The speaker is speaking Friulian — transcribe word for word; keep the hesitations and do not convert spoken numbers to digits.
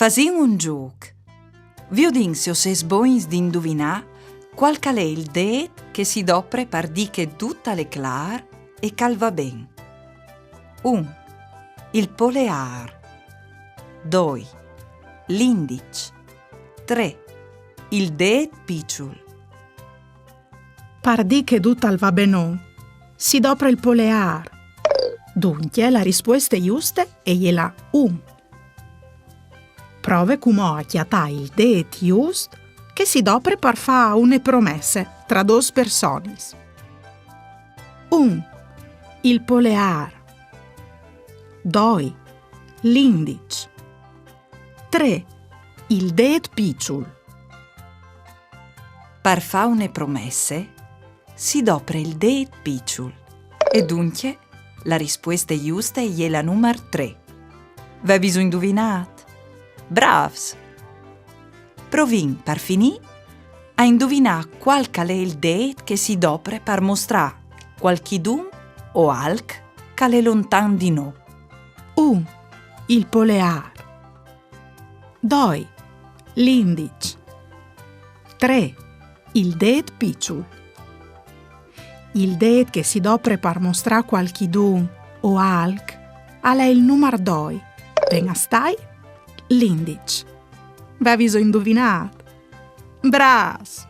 Fasìn un zûc. Viodìn se o sês bogns di induvinâ cuâl che al è il dêt che si dopre par dî che dut al è clâr e che al va ben. Un. Il poleâr. Doi. L'indiç. Trê. Il dêt piçul. Par dî che dut al va benon, si dopre il poleâr. Duncje, la rispueste juste e je la un. Prove cumò a cjatâ il dêt just che si dopre par fâ une promesse tra dôs personis. Un. Il poleâr. Doi. L'indiç. Trê. Il dêt piçul. Par fâ une promesse, si dopre il dêt piçul. E duncje, la rispueste juste e je la numar trê. Vêso induvinât? Brâfs! Provìn, par finî, a induvinâ cuâl che al è il dêt che si dopre par mostrâ cualchidun o alc che al è lontan di nô. Un. Il poleâr. Doi. L'indiç. Trê. Il dêt piçul. Il dêt che si dopre par mostrâ cualchidun o alc al è il numar doi. Ven a stâi l'indiç. Vêso induvinât? Brâfs!